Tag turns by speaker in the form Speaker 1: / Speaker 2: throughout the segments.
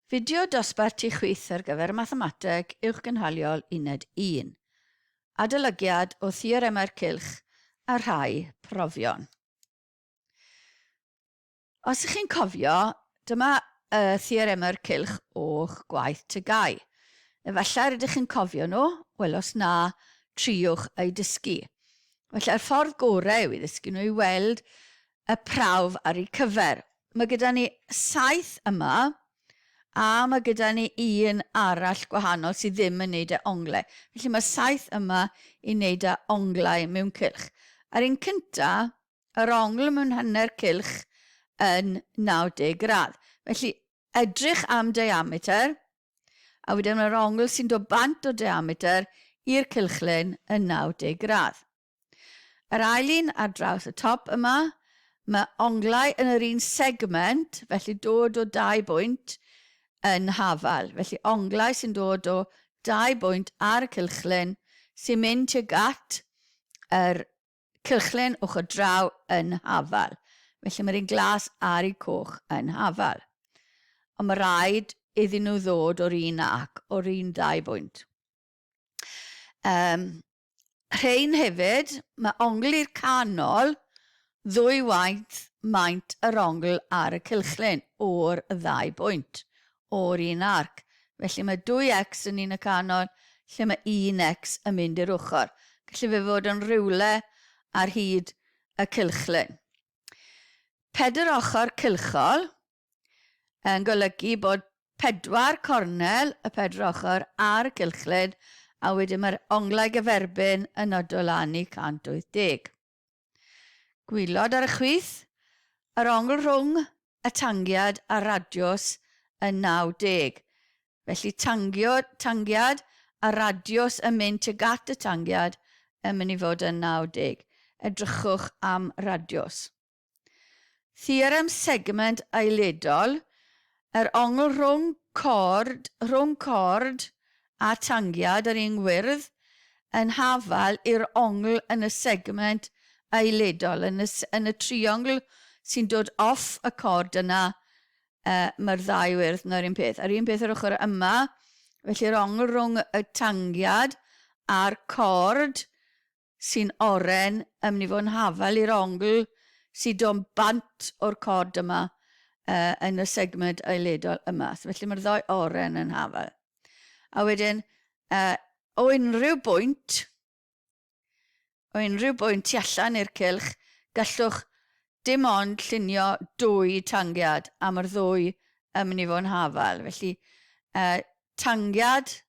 Speaker 1: Fideo dosbarth tu chwith ar gyfer Mathemateg Uwchgynhaliol Uned 1. Adolygiad o theoremau'r cylch a rhai profion. Os ych chi'n cofio, dyma y theoremau'r cylch o'ch gwaith TGAU. Efallai rydych chi'n cofio nhw, wel os na, triwch eu dysgu. Felly'r ffordd gorau yw i ddysgu nhw i weld y prawf ar eu cyfer. Mae gyda ni saith yma, a mae gyda ni un arall gwahanol sydd ddim yn neud e onglau. Felly mae saith yma i wneud â onglau mewn cylch. A'r un cynta, yr ongl mewn hanner cylch yn 90 gradd. Felly edrych am diameter, a wedyn mae'r ongl sy'n dod bant o diameter i'r cylchlun yn 90 gradd. Yr ail un ar draws y top yma, mae onglau yn yr un segment, felly dod o dau bwynt yn hafal. Felly onglau sy'n dod o dau bwynt ar y cylchlun sy'n mynd tuag at yr cylchlun ochr draw yn hafal. Felly mae'r un glas a'r un coch yn hafal. Ond mae rhaid iddyn nhw ddod o'r un ac o'r un ddau bwynt. Um, rhein hefyd, mae ongl i'r canol ddwy waith maint yr ongl ar y cylchlun o'r ddau bwynt, o'r un arc. Felly mae 2x yn un y canol, lle mae 1x yn mynd i'r ochr. Gallu fe fod yn rhywle ar hyd y cylchlun. Pedr ochr cylchol, yn golygu bod pedwar cornel y pedwar ochr ar y cylchlun a wedyn mae'r onglau gyferbyn yn odolanu 180. Gwylod ar y chwith, yr ongl rhwng y tangiad a'r radiws yn 90. Felly tangio, tangiad a radiws yn mynd tuag at y tangiad yn mynd i fod yn 90. Edrychwch am radiws. Theorem segment aeledol, yr ongl rhwng cord, rhwng cord a tangiad yr un wyrdd, yn hafal i'r ongl yn y segment aeledol, yn y, yn y triongl sy'n dod off y cord yna, uh, mae'r ddau wyrdd na'r un peth. A'r un peth yr ochr yma, felly'r ongl rhwng y tangiad a'r cord sy'n oren yn mynd i fod yn hafal i'r ongl sy'n dod bant o'r cord yma uh, yn y segment aeledol yma. So, felly mae'r ddau oren yn hafal. A wedyn, uh, o unrhyw bwynt, o unrhyw bwynt tu allan i'r cylch, gallwch dim ond llunio dwy tangiad a mae'r ddwy yn mynd i fod yn hafal. Felly, uh, tangiad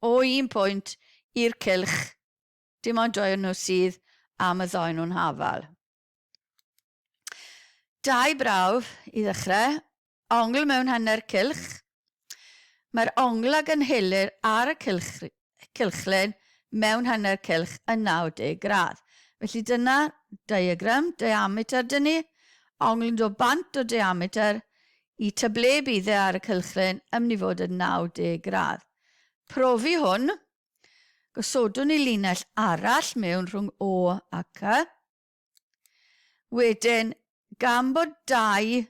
Speaker 1: o un pwynt i'r cylch Dim ond doi o nhw sydd am y ddoi nhw'n hafal. Dau brawf i ddechrau. Ongl mewn hanner cylch. Mae'r ongl a gynhelir ar y cylch, cylchlun mewn hanner cylch yn 90 gradd. Felly dyna diagram, diameter dyn ni. Ongl yn dod bant o diameter i ta ble bydd e ar y cylchlun yn mynd i fod yn 90 gradd. Profi hwn, Gosodwn ni linell arall mewn rhwng O a C. Wedyn, gan bod dau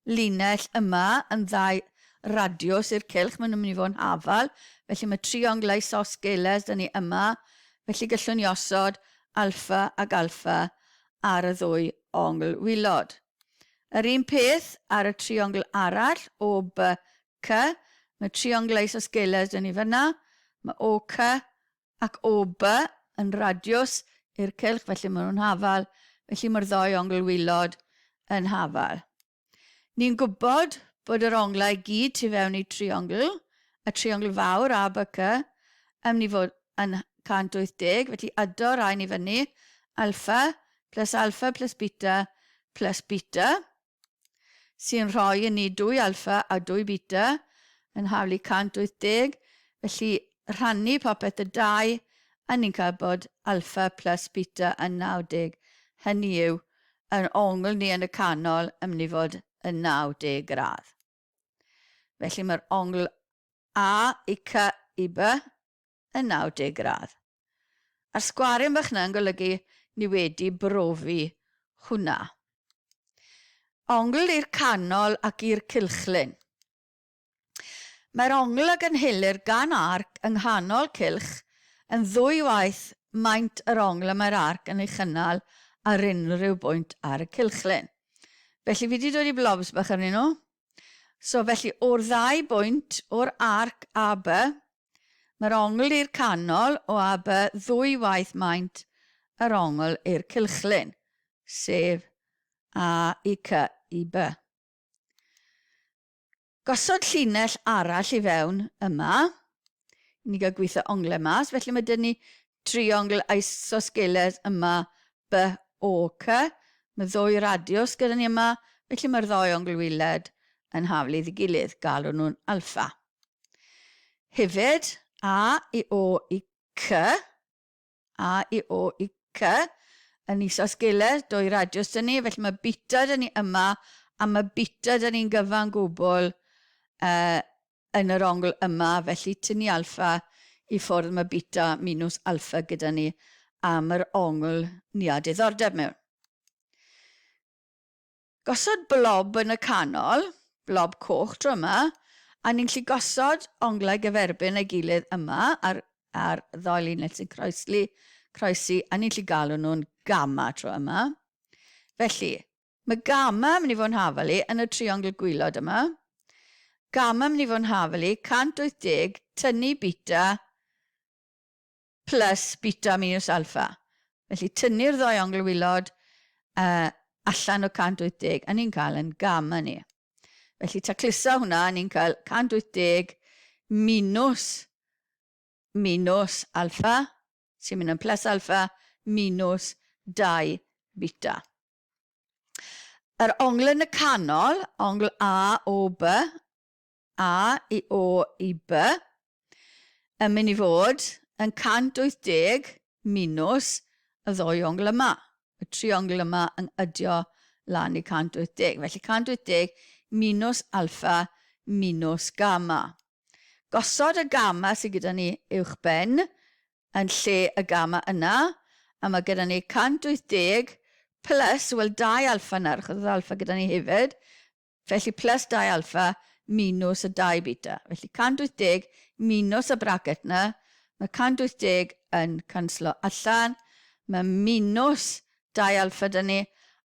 Speaker 1: linell yma yn ddau radiws i'r cylch, maen nhw'n mynd i fod yn hafal, felly mae triongl isosgeles dyn ni yma, felly gallwn ni osod alfa ac alfa ar y ddwy ongl wylod. Yr un peth ar y triongl arall, O, B, C, mae triongl isosgeles dyn ni fyna, mae OK ac OB yn radiws i'r cylch, felly maen nhw'n hafal, felly mae'r ddoi ongl wylod yn hafal. Ni'n gwybod bod yr onglau i gyd tu fewn i triongl, y triongl fawr ABC, yn mynd i fod yn 180, felly ado rhain i fyny, alfa plus alfa plus beta plus beta. sy'n rhoi i ni dwy alfa a dwy beta yn haflu 180, felly rhannu popeth y dau, a ni'n cael bod alfa plus beta yn 90. Hynny yw, yr ongl ni yn y canol yn mynd i fod yn 90 gradd. Felly mae'r ongl A i C i B yn 90 gradd. A'r sgwaryn bach yna yn golygu ni wedi brofi hwnna. Ongl i'r canol ac i'r cylchlun. Mae'r ongl a gynhelir gan arc yng nghanol cylch yn ddwy waith maint yr ongl y mae'r arc yn ei chynnal ar unrhyw bwynt ar y cylchlun. Felly fi wedi dod i blobs bach arnyn nhw. So felly o'r ddau bwynt o'r arc AB, mae'r ongl i'r canol o AB ddwy waith maint yr ongl i'r cylchlun, sef A i C i B. Gosod llinell arall i fewn yma. I ni gael gweithio onglau mas. Felly mae dyn ni triongl isosgeles yma B, O, C. Mae ddwy radiws gyda ni yma, felly mae'r ddoi ongl wyled yn haflu iddi gilydd, galw nhw'n alfa. Hefyd, A i O i C, A, I, O, I, C, yn isosgeles, dwy radiws dyn ni, felly mae beta dyn ni yma, a mae beta dyn ni'n gyfan gwbl uh, yn yr ongl yma, felly tynnu alfa i ffwrdd, mae beta minus alfa gyda ni am yr ongl ni â diddordeb mewn. Gosod blob yn y canol, blob coch tro yma, a ni'n gallu gosod onglau gyferbyn ei gilydd yma ar, ar ddoi linell sy'n croeslu, croesi, a ni'n gallu galw nhw'n gamma tro yma. Felly, mae gamma yn mynd i fod yn hafal i yn y triongl gwylod yma. Gamma yn mynd i fod yn hafal i 180 tynnu beta plus beta minus alpha. Felly tynnu'r ddoi ongl wylod uh, allan o 180 a ni'n cael yn gamma ni. Felly tacluso hwnna, ni'n cael 180 minus minus alpha, sy'n mynd yn plus alpha, minus 2 beta. Yr ongl yn y canol, ongl A o B, A i O i B yn mynd i fod yn 180 minus y ddwy ongl yma. Y triongl yma yn ydio lan i 180. Felly 180 minus alfa minus gamma. Gosod y gamma sydd gyda ni uwch ben yn lle y gamma yna, a mae gyda ni 180 plus, wel 2 alfa nawr, achos oedd alfa gyda ni hefyd, Felly plus 2 alfa minus y 2 beta. Felly 180 minus y bracket na, mae 180 yn canslo allan, mae minus 2 alfa dyn ni,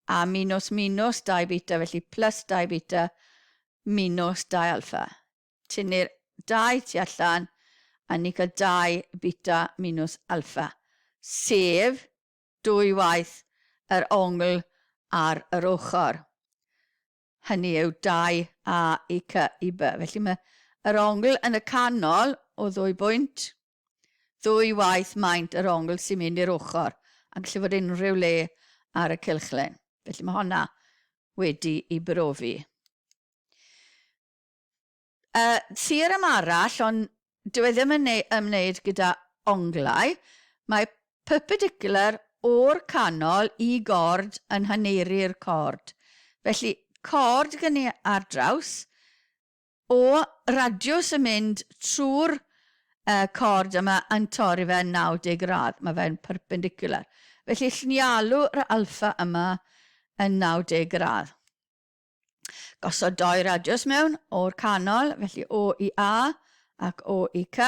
Speaker 1: a minus minus 2 beta, felly plus 2 beta minus 2 alfa. Tynnu'r 2 tu allan, a ni cael 2 beta minus alfa, sef dwy waith yr ongl ar yr ochr. Hynny yw 2 A i C i B. Felly mae yr ongl yn y canol o ddwy bwynt, ddwy waith maint yr ongl sy'n mynd i'r ochr, a gallu fod unrhyw le ar y cylchlen. Felly mae honna wedi i brofi. Uh, theorem arall, ond dyw e ddim yn ymwneud gyda onglau, mae perpendicular o'r canol i gord yn haneru'r cord. Felly, cord gen i ar draws, o radiws yn mynd trwy'r uh, cord yma yn torri fe 90 gradd. Mae fe'n perpendicular. Felly, llwn ni alw'r alfa yma yn 90 gradd. Gosod doi radiws mewn o'r canol, felly O i A ac O i C.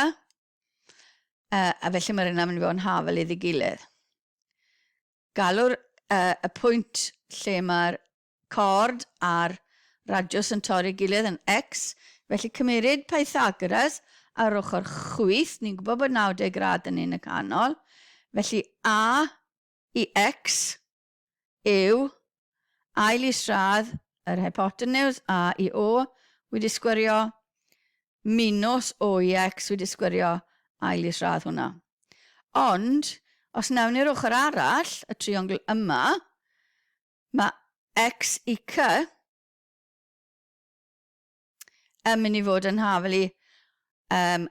Speaker 1: Uh, a felly mae'r yna mynd i fod yn hafel iddi gilydd. Galw'r uh, y pwynt lle mae'r cord a'r radiws yn torri gilydd yn X, felly cymeryd Pythagoras ar ochr chwith, ni'n gwybod bod 90 grad yn un y canol, felly A i X yw ail isradd yr hypotenws A i O wedi sgwerio minus O i X wedi sgwerio ail isradd hwnna. Ond, os nawn ni'r ochr arall, y triongl yma, mae X i C yn mynd i fod yn hafel i um,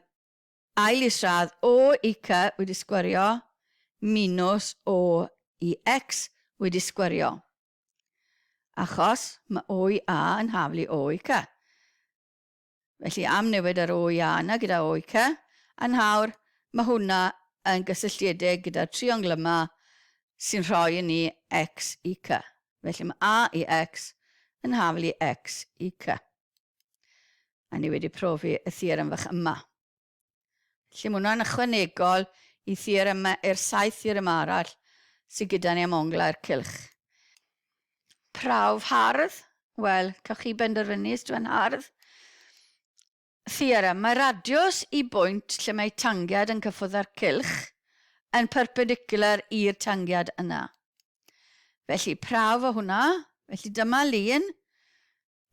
Speaker 1: Ail isradd O i C wedi sgwario minus O i X wedi sgwario. Achos mae O i A yn haflu O i C. Felly am newid yr O i A yna gyda O i C, a nawr mae hwnna yn gysylltiedig gyda'r triongl yma sy'n rhoi i ni X i C. Felly mae A i X yn haflu X i C. A ni wedi profi y theorem fach yma. Felly mae hwnna'n ychwanegol i theoremau, i'r saith theorem arall sydd gyda ni am onglau'r cylch. Prawf hardd, wel, cewch chi benderfynu os dwi'n hardd. Theorem, mae radiws i bwynt lle mae tangiad yn cyffwrdd â'r cylch yn perpendicular i'r tangiad yna. Felly, prawf o hwnna. Felly dyma lun,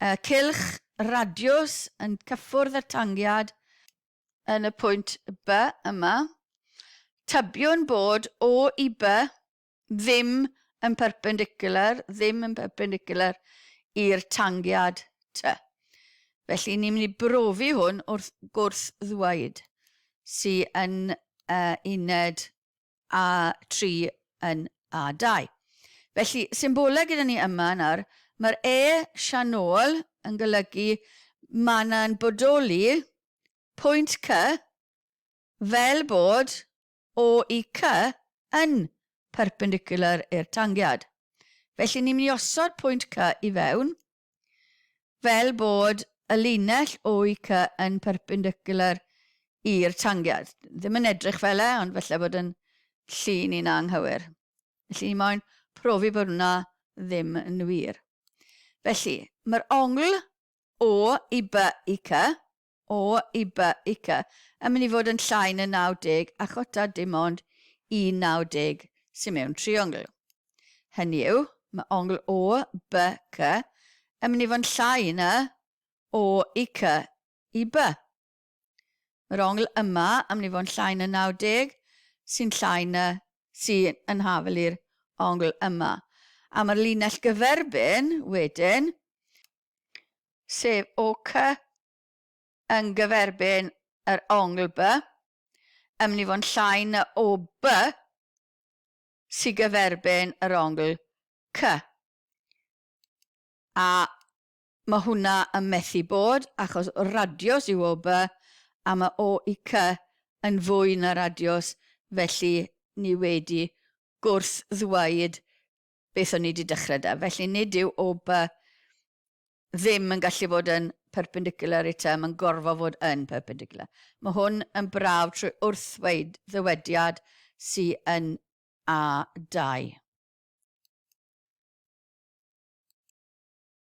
Speaker 1: y cylch radiws yn cyffwrdd â'r tangiad yn y pwynt B yma. Tybiwn bod O i B ddim yn perpendicular, ddim yn perpendicular i'r tangiad T. Felly ni'n mynd i brofi hwn wrth gwrth ddweud sy yn uh, uned A3 yn A2. Felly, symbolau gyda ni yma nawr, mae'r E sianôl yn golygu mae yna'n bodoli pwynt C fel bod O i C yn perpendicular i'r tangiad. Felly ni'n mynd i osod pwynt C i fewn, fel bod y linell O i C yn perpendicular i'r tangiad. Ddim yn edrych fel e, ond felly bod yn llun i'n anghywir. Felly ni moyn profi bod hwnna ddim yn wir. Felly, mae'r ongl O i B i C O i B i C yn mynd i fod yn llai na 90 achos ta dim ond un 90 sy'n mewn triongl. Hynny yw, mae ongl O, B, C yn mynd i fod yn llai na O i C i B. Mae'r ongl yma yn mynd i fod yn llai na 90 sy'n llai na sy'n yn hafel i'r ongl yma. A mae'r linell gyferbyn wedyn sef OK yn gyferbyn yr ongl B, yn mynd i fod yn llai na OB sy'n gyferbyn yr ongl C. A mae hwnna yn methu bod achos radios yw OB a mae O i C yn fwy na radios, felly ni wedi gwrth ddweud beth o'n i wedi dechrau da. Felly nid yw OB ddim yn gallu fod yn perpendicular i te, mae'n gorfod fod yn perpendicular. Mae hwn yn brawf trwy wrthweud ddywediad sy yn A2.